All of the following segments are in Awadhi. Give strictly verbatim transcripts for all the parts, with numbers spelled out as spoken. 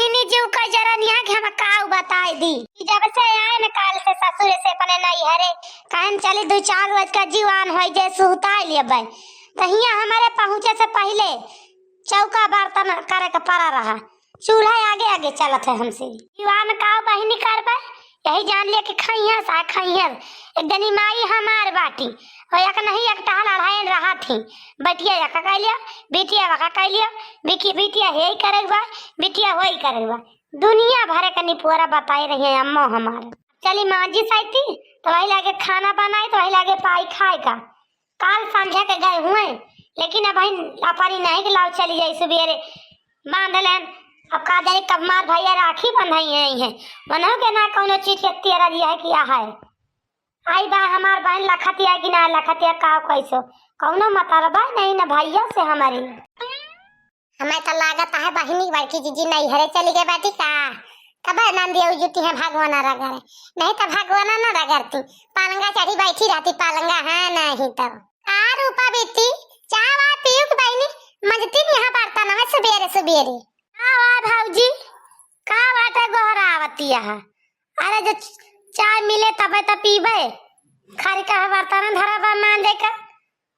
इन्हीं जीव का जरा निहा कि हम काउ बताई दी। कि जब से आए न काल से ससुर से अपने नैहरे, कहन चली दो चार रोज का जीवान होई जे सुहताई लेबै। तो हियाँ हमारे पहुँचे से पहिले चौका बर्तन करे के पड़ा रहा, चूल्हा आगे आगे चलत है हमसे। जीवान काउ बहिनी करबै, यही जान लिया कि खइहस आ खइहस। एक जनी माई हमार बाटी, और एक नहीं एक टहल अढ़ायन रहा थी। बटिया एक कह लिया, बिटिया वका कह लिया, बिकी बिटिया हे ही करे के बा, बिटिया हो ही करे के बा। दुनिया भरे के निपोरा बताई रही है अम्मो हमार। चली माजी साइती, तो वही लागे खाना बनाई, तो वही लागे पाई खाए का। काल संझा के गए हुए, लेकिन अब हम अपनी नहीं के लाओ चली जाई सुबेरे बांध लेन। अब का जानी कब मार भैया राखी बंधाई है, है। मनहु के ना कौनो चीज के तेरा दिया है कि या है। आई बा हमार बहन लखतिया कि ना लखतिया, का कैसो कौनो मतलब है नहीं ना भैया से हमारी। हमें तो लागत है बहिनी बड़की जीजी नैहरे चली गए बाटी का? तब नंदिया जुटी है भगवाना रगड़े, नहीं तो भगवाना ना रगड़ती, पालंगा चढ़ी बैठी रहती पालंगा है नहीं तो। का रूपा बेटी, चाय वाय पीयू के बहिनी, मंजती नहीं यहाँ बर्तन में सुबेरे सुबेरे। का हुआ भौजी, का बाटे गोहरावती है? अरे जो च-, चाय मिले तबे तो पीबे, खाली का बर्तन धरा बा मांजे का।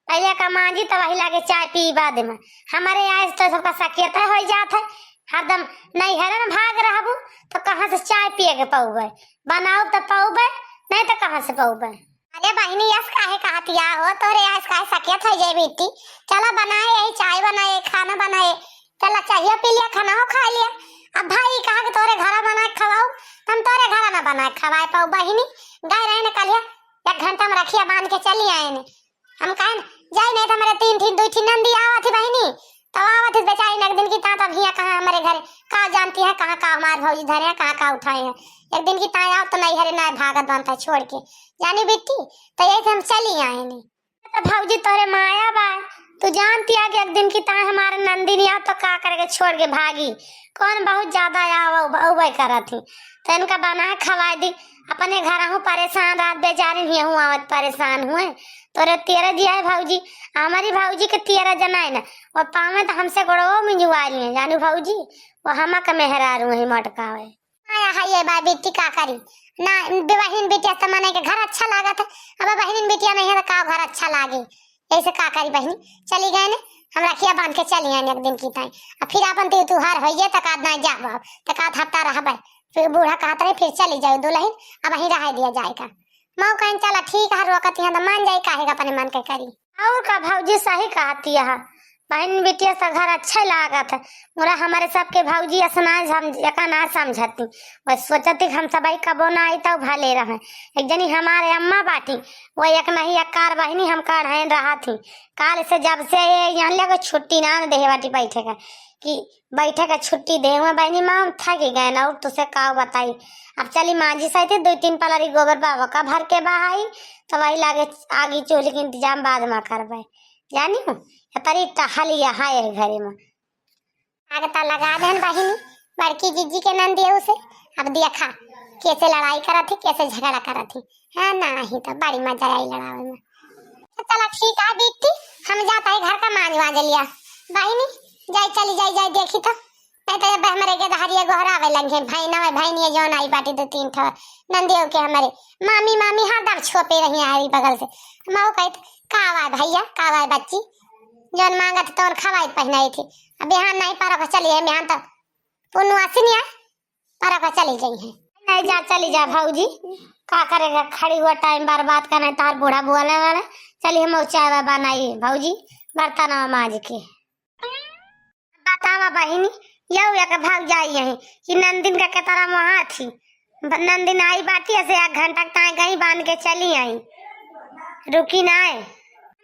पहिले का मांजी, तब वही लागे चाय पी बाद में। हमारे यहाँ से तो सबका सकियत है, हो जात है। हरदम नैहरे में भाग रहबू, तो कहाँ से चाय पिए के पौबे? बनाओ तो पौबे, नहीं तो कहाँ से पौबे? अरे बहिनी, यस काहे कहतिया हो? तोरे यस काहे सकियत है जे बेटी? चला बनाए, यही चाय बनाए, खाना बनाए। चला चाहिए पी लिया, खाना हो खा लिया। अब भाई कहा कि तोरे घरा बना के खवाऊ, हम तोरे घरा ना बना के खवाए पाऊ बहिनी। गए रहे न कलिया, एक घंटा में रखिया बांध के चली आए ने। हम कहे न, जाई नहीं तो हमारे तीन ठी, दुई ठी नंदी आवत ही बहिनी, तब आवत ही बेचारी न एक दिन की तात अब हिया कहाँ हमारे घरे, का जानती है कहाँ का हमार भौजी धरे हैं, कहाँ का उठाए हैं। एक दिन की ताई आओ तो नैहरे ना भागत बनता है छोड़ के, जानी बिट्टी, तो यही से हम चली आए नहीं। तो भौजी तोरे माया बा, तू जानती है कि एक दिन की ताई हमारे नंदिनी आओ तो का करेके छोड़ के भागी, कौन बहुत ज्यादा आवे करत ही, तो इनका बनाए खवाए दी। अपने घर हूँ परेशान रहत, बेचारी हिया हूँ आवत परेशान हुए। तोरे तेरह जिया है भौजी, हमारी भौजी के तेरह जना है ना, वो पावे तो हमसे गोड़वो मिंजुआ लिए, जानू भौजी, वो हमा के मेहरारू है मोटकावे। आया है ये बा बेटी का करी, ना बहिन बिटिया से मने के घर अच्छा लागत है, अब बहिन बिटिया नहीं है तो का घर अच्छा लागे, ऐसे का करी बहिनी, चली गए ने, हम रखिया बांध के चली आए एक दिन की ताई, अब फिर अपन ती तुहार होइए तक आज ना जाब, तक आध हफ्ता रहबे, फिर बूढ़ा कहत रहे फिर चली जाओ दुल्हन, अब वहीं रह दिया जाएगा। मऊ कहें चला ठीक है, रोकत यहाँ तो मान जाई, काहे का अपने मन के करी। और का भौजी सही कहती है, बहन बिटिया से घर अच्छे लागत है। मुरा हमारे सबके भौजी असना समझ, एका ना समझती, वह सोचती हम सब कबो ना आई तो भले रहे। एक जनी हमारे अम्मा बाटी, वो एक नहीं एक कार बहिनी हम काढ़ैन रहा थी। काल से जब से ये यहाँ ले छुट्टी ना देहे बाटी बैठे का, कि बैठे का छुट्टी दे हुआ बहनी माँ, हम थक गए ना, और तुसे का बताई। अब चली मांजी सहित दो तीन पलारी गोबर बाबा का भर के बहाई, तो वही लागे आगी चूल्हे के इंतजाम बाद में करबे। जानी हूँ, ये परी टहल यहाँ है घरे में। आग ता लगा देन बहिनी, बड़की जीजी के नंदियो से। अब देखा, कैसे लड़ाई करत ही, कैसे झगड़ा करत ही। हाँ, नाही तो बड़ी मजा आई लड़ावे में। तो चला ठीक है बिट्टी, हम जाता है घर का मांज वांज लिया। बहिनी, जाई चली जाई, जाई देखी तो। नहीं तो अब हमारे गेदहरिया गोहरावे लगे, भैना में भैनिया जौन आई बाटी दो तीन ठो नंदियो के हमारे। मामी, मामी हरदम छोपे रही हरी बगल से। मऊ कहत, "का आवा भैया, का आवा बच्ची? जौन मांगत तौन खवाई पहिनाई थी। अब बिहान नहीं पारो के चली है, बिहान तो पुनवासी नहीं है, पारो के चली जाई है।" नहीं जा, चली जा भौजी, का करेगा खड़ी हुआ टाइम बर्बाद करना है, तार बूढ़ा बोले वाले। चली हम चाय वाय बनाई भौजी, बर्तन मांज के। बतावा बहिनी, यौ एक भौजाई है कि नंदिन का केतरा मोहा थी। ब-, नंदिन आई बाटी ऐसे एक घंटा के ताई गई बांध के चली आई, रुकी ना है।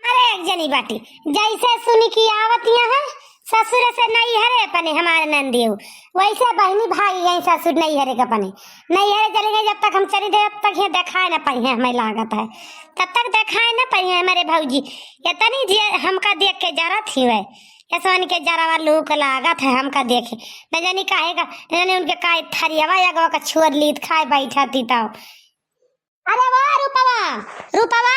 अरे एक जनी बाटी, जैसे सुनी कि आवत यहाँ है ससुर से नैहरे अपने हमारे नंदियो, वैसे बहिनी भागी गई ससुर नैहरे के अपने। नैहरे चली गई, जब तक हम चली गए, तब तक ये देखाए ना पाई है, हमें लागत है, तब तक देखाए ना पाई है हमारे भौजी। इतनी जे हमका देख के जरत ही है, ऐसा के जरावा लूक लागत है हमका देखे। न जानी काहे का, न जानी उनके काहे थरियावा एगो का छोर लीत खाए बैठा थी तब। अरे वाह रूपवा, रूपवा,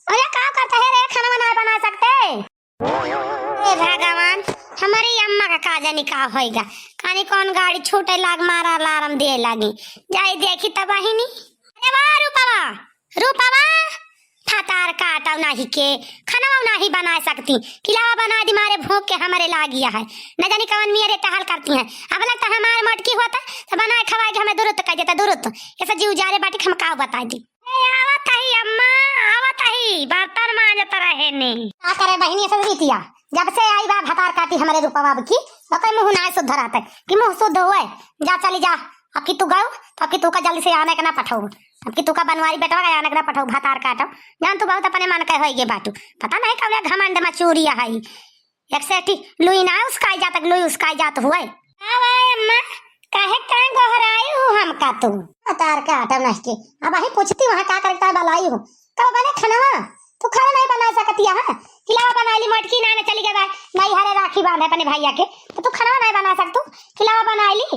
अरे का करता है रे, खाना बना, बना सकते? हे भगवान, हमरी अम्मा का का जानी का होइगा। कानी कौन गाड़ी छूटे लाग, मारा अलार्म दिए लागी। जाई देखी तब बहिनी। अरे वाह रूपवा, रूपवा, फतार काटव नाही के, खनवा नाही बनाए सकती। किलावा बनाए दी मारे भूख के हमरे लागिया है। न जानी कवन मियरे टहल करती हैं। अब लगता हमारे मोटकी होता तो बनाए खवाए के हमें दुरुत कह देता, दुरुत। ऐसा जीव जारे बाटी के हम का बताई दी। ए, आवत ही अम्मा, आवत ही, बर्तन मांजत रहे ने। का करे बहिनी, ऐसा रीतिया? जब से आई बा भतार काटी हमरे रूपवा अब की, तो कोई मुंह ना शुद्ध रहता है कि मुंह शुद्ध हुए। जा चली जा, अब की तू गऊ, तो अब की तू का जल्दी से आने के ना पठाऊ। अब की तू का बनवारी बेटवा का आने के ना पठाऊ, भतार काटो। जान तू बहुत अपने मन के होइगे बाटू। पता नहीं कौन घमंड में चूरिया है। एक सेठी लुई ना उसकाई जात, लुई उसकाई जात हुए। का बा अम्मा, काहे काहे गोहराई हूँ हमका तू? भतार काटो नहीं के, अब वही पूछती वहाँ का करता बलाई हूँ। कब बने खनवा? तू खाना नहीं बना सकती है, हाँ? किलावा बनाइली मोटकी ना, ना चली गई बा, नहीं हरे राखी बांधे अपने भैया के, तो तू खाना नहीं बना सकतू, किलावा बनाइली।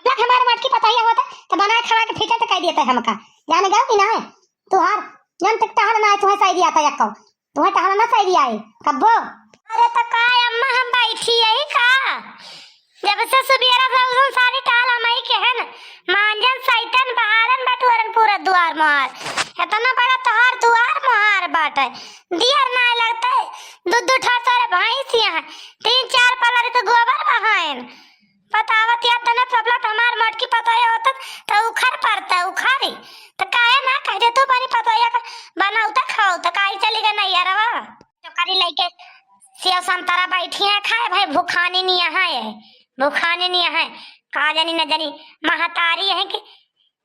अब हमारे मोटकी पतोहिया होता, तो बनाए खवा के फिटे तो कह देते हमका, जाने गयो कि नहीं? तुहार जन तक टहल ना है, तुहे सही दिया था यक्को, तुहे टहल ना सही दिया है, कब्बो। अरे तो का अम्मा, हम बैठी यही का? जब से सुबेरा से उठन सारी टाल हमही के हन, मांजन, सैतन, बहारन, बटोरन पूरा दुआर मोहार। इतना बड़ा तोहार दुआर मोहार बाटे, दियर ना लगते, दू दू ठा तोरे भैंस यहाँ, तीन चार पलर के गोबर बहायन। बतावत या तने सबला त हमार मोटकी पतोहिया होत त उखड़ पड़ता, उखाड़ी। त काहे ना कह दे तू बनी पतोहिया का बनाऊ त खाऊ, त काहे चली गई नैहरवा? टोकरी लइके सेव संतरा बैठी है खाए, भाई भुखानी नहीं है, भुखानी नहीं है। का जानी न जानी महतारी है कि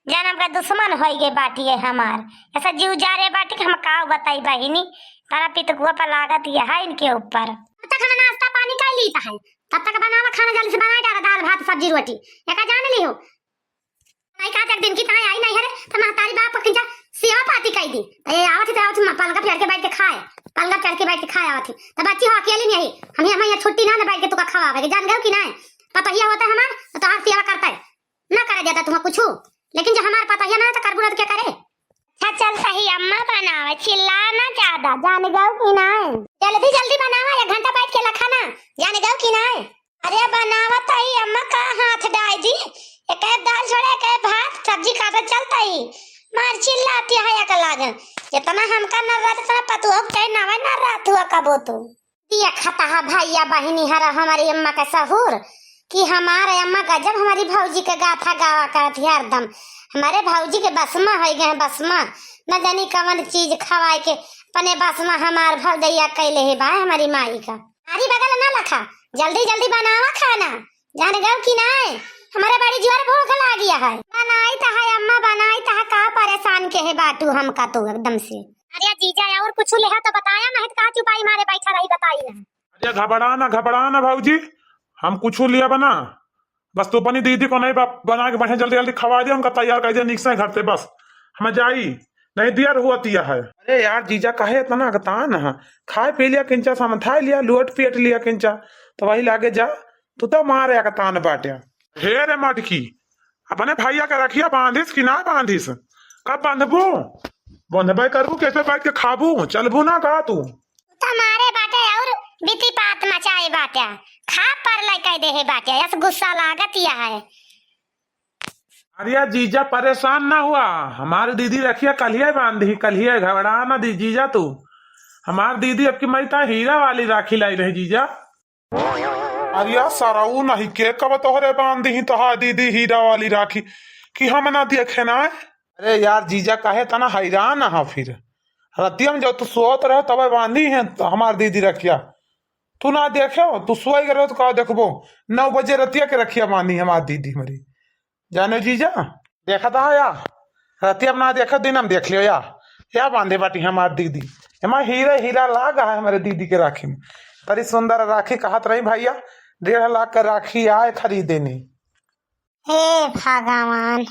जन्म का दुश्मन होई गए बाटी है हमार। ऐसा जीव जा रहे बाटी कि हम का बताई बहिनी, तारा पितकुआ पर लागत यह है इनके ऊपर। तब तक हम नाश्ता पानी कर लीता है, तब तक बनावा खाना जल्दी से बनाए डाला, दाल भात सब्जी रोटी, एका जान ली हो। आई का एक दिन की ताई आई नहीं है रे, तो महतारी बाप किंचा सेवा पाती कह दी। ए, आवत ही तो आवत ही, पलंगा पे चढ़ के बैठ के खाए, पलंगा पे चढ़ के बैठ के खाए आवत ही। तो बच्ची हो अकेली नहीं आई, हम यहाँ, हम यहाँ छुट्टी ना, ना बैठ के तुका खवावे के, जान गयो कि नहीं? पतोहिया होता हमार, तो तोहार सेवा करता है, ना करे देता तुम्हें कुछ, लेकिन जो हमार पतोहिया ना, तो करबू ना तो क्या करे? अच्छा चलता ही अम्मा बनावे, चिल्ला ना ज्यादा, जान गयो कि नहीं? जल्दी जल्दी बनावा, एक घंटा बैठ के लखा ना, जान गयो कि नहीं? अरे बनावत ही अम्मा, का हाथ डाल दी, एक दाल छोड़े, एक भात, सब्जी काटत चलत ही, मार चिल्लाती है एक लाग। जितना हमका न रहत, उतना पतुआ के चाहे नवे न रहत हुआ कबो तू। दिया खाता है भैया बहिनी हरा हमारी अम्मा का सहूर, कि हमारे अम्मा गजब हमारी भौजी के गाथा गावा करत है हरदम। हमारे भौजी के बसमा हो गए हैं, बसमा, न जानी कवन चीज खवाए के अपने बसमा हमार भौजैया कैले है भाई हमारी माई का। अरे बगल ना लखा, जल्दी जल्दी बनावा खाना, जान गयो कि नाय? हमारे बड़ी जोर भूख लागिया है। बनाई त है अम्मा, बनाई त है, का परेशान के है बाटू हमका तू एकदम से। अरे जीजा और कुछ लेहा तो बताया, नहीं तो कहाँ चुपाई मारे बैठा रही, बताई ना। अरे घबरा ना, घबरा ना भौजी, हम कुछ लिया बना, बस तू अपनी दीदी को नहीं बा-, बना के बढ़िया जल्दी जल्दी खवा दिया, उनका तैयार कर दिया निक से घर से, बस हम जाई, नहीं देर हुआ तिया है। अरे यार जीजा काहे इतना अगतान है, खाए पी लिया किंचा, समथाई लिया, लोट पेट लिया किंचा, तो वही लागे जा, तू तो मारे अगतान बाट्या। हे रे मटकी, अपने भैया के रखिया बांधिस कि ना बांधिस? कब बांधबू? बांधबे करबू, कैसे बैठ के खाबू? चलबू ना का तू? तुम्हारे बाटे और बीती पात मचाए बाटे, खा पर ले कह दे है बाटे, ऐस गुस्सा लागत या है। अरे यार जीजा परेशान ना हुआ, हमार दीदी रखिया कल्हिया बांधी, कल्हिया घबरा ना दी जीजा तू। हमार दीदी अब की मई ता हीरा वाली राखी लाई रही जीजा। अरे यार सरऊ नहीं के कब तोहरे बांधी ही तोहार दीदी हीरा वाली राखी कि हम ना देखे ना। अरे यार जीजा काहे तना हैरान हा फिर, रतिया में जब तू सोत रहे तब बांधी है तो हमार दीदी रखिया। तू ना देखे हो, तू सोई गए हो तो का देखबो, नौ बजे रतिया के रखिया बांधी हमार दीदी हमारी। जाने जीजा, देखा था या रतिया में ना देखा, दिन हम देख लियो या, या बांधे बाटी हमार दीदी। हमार हीरा हीरा लाग है हमारे दीदी के राखी में। बड़ी सुंदर राखी कहत रही भैया, डेढ़ लाख का राखी आए खरीदे ने। हे भगवान,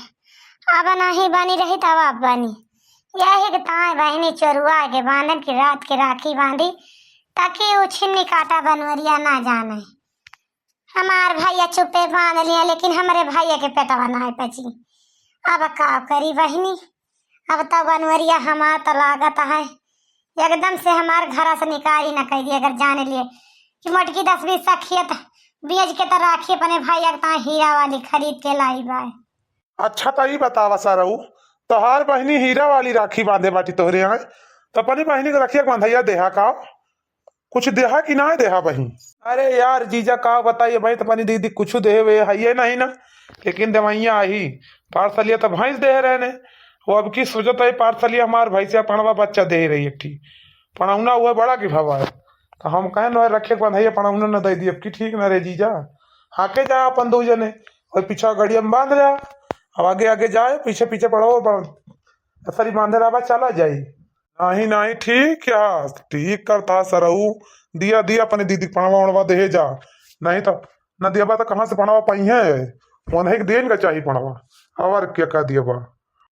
अब नहीं बनी रही तब अब बनी। यही के ताए बहिनी चोरुआ के बांधन की रात के राखी बांधी, ताकि उ छिन्नी काटा बनवरिया ना जाने। हमार भैया चुप्पे बांध लिया, लेकिन हमरे भैया के पेटवा ना पची। अब का करी बहिनी, अब तो बनवरिया हमार तो लागत है एकदम से हमार घरा से निकारी न कइ दिए, अगर जान लिए कि मोटकी दस बीस सखियत बेच के त राखी अपने भइया के ताईं हीरा वाली खरीद के लाई बाय। अच्छा, त ई बतावा सरऊ, तोहार बहिनी हीरा वाली राखी बांधे बाटी तोहरे यहाँ, त अपनी बहिनी के रखिया के बंधैया देहा का? कुछ देहा कि ना देहा बहिन? अरे यार जीजा, का बताइए भाई, त अपनी दीदी कुछ देहे वे है ये नहीं ना, लेकिन देवैया आही पार्सलिया त भैंस देहे रहने। वो अब की सोचत है पार्सलिया हमार भैंसिया पड़वा बच्चा देहे रही एक ठी, पड़ौना हुआ बड़ा की भवा है। त हम कहेन रखे के बंधैया पड़ौना न दे दी, अब की ठीक ना रे जीजा। हाँके जा अपन दो जने, और पीछा गड़िया में बांध जा, अब आगे आगे जाए, पीछे पीछे पड़ो, सरी बांधे रहा, चला जाई। नहीं नहीं, ठीक क्या, ठीक करता सरऊ, दिया दिया अपने दीदी के पड़वा उड़वा देहे जा, नहीं त न दिया बा त कहाँ से पड़वा पाई है, वनहे के देन का चाही पड़वा, और क्या कह दिया बा।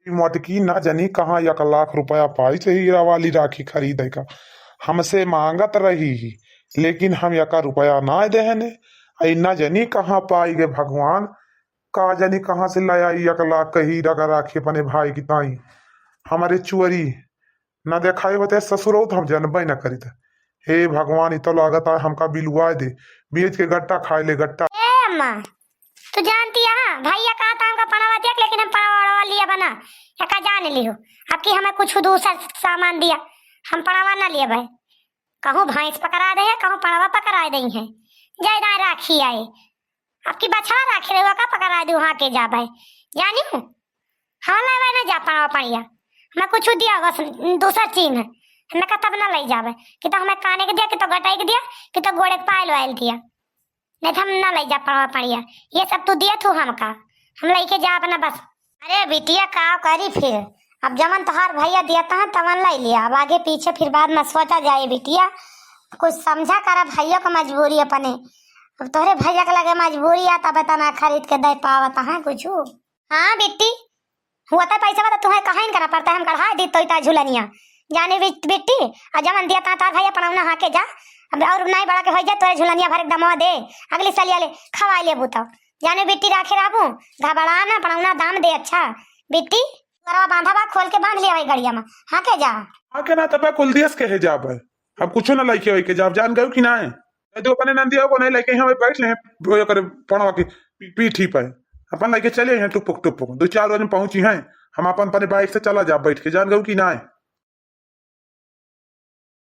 ई मोटकी ना जानी कहाँ एक लाख रुपया पाई से हीरा वाली राखी खरीदे का, हमसे मांगत रही, लेकिन हम एक रुपया ना देहने। आई ना जानी कहाँ पाई गे भगवान, का जानी कहाँ से ले आई एक लाख के हीरा का राखी अपने भाई की ताई। हमारे चुअरी ना देखाई बते ससुरऊ त हम जनबे ना करित। हे भगवान, ई तो लागत है हमका बिलुआ दे, बेच के गट्टा खाए ले गट्टा। ए अम्मा, तू जानती है, भैया कहा था हमका पड़वा दिया, लेकिन हम पड़वा वड़वा लिया बना, या का जान लिहो, अब की हमें कुछ दूसर सामान दिया, हम पड़वा ना लिया भाई। कहूँ भैंस पकड़ा दे है, कहूँ पड़वा पकड़ा दे है, जय दाए राखी आए, अब की बछड़ा राखी रहुआ का पकड़ा दे, वहाँ के जा भाई, जानी हूँ, हम लेवे ना जा पड़वा पड़िया, हमें कुछ दिया बस, दूसर चीज है, हमें का तब ना ले जावे, कि तो हमें काने के दिया, कि तो गटाई के दिया, कि तो गोड़े के पायल वायल दिया, नहीं तो हम ना ले जा पड़वा पड़िया। ये सब तू दिया थू हमका, हम लेके जा अपना बस। अरे बिटिया, का करी फिर, अब जवन तोहार भैया दिया तहन तवन ले लिया, अब आगे पीछे फिर बाद में सोचा जाए बिटिया, कुछ समझा करा भैया का मजबूरी अपने। अब तोहरे भैया के लगे मजबूरी आ, तब इतना खरीद के दे पावत है कुछ। हाँ बिट्टी, हुआ तो पैसा बता तुम्हें कहाँ करा पड़ता है, हम कढ़ा दी तो इतना झुलनिया। जाने बिट-, बिट्टी, आ जवन दिया ता तार भैया पड़ौना हाँके जा, अब और नहीं बड़ा के हो जा, तोरे झुलनिया भर एकदम दे, अगली सलिया ले खवाई लेबू तो। जाने बिट्टी राखे रहबू, घबरा ना, पड़ौना दाम दे अच्छा। बिट्टी, तोरा बांधा बा, खोल के बांध लिया भाई गड़िया में, हाँके जा। हाँके ना तबे कुलदेश के है जाबे, अब कुछो ना लइके वइके जाब, जान गयो कि ना? ए, जो अपने नंदिया को नहीं लेके यहाँ बैठ ले हैं, वो करे पड़वा की पी-, पीठी पे। अपन लेके चले हैं टुपुक टुपुक। दो चार बजे पहुंची हैं, हम अपन अपने बाइक से चला जा बैठ के, जान गयो कि ना?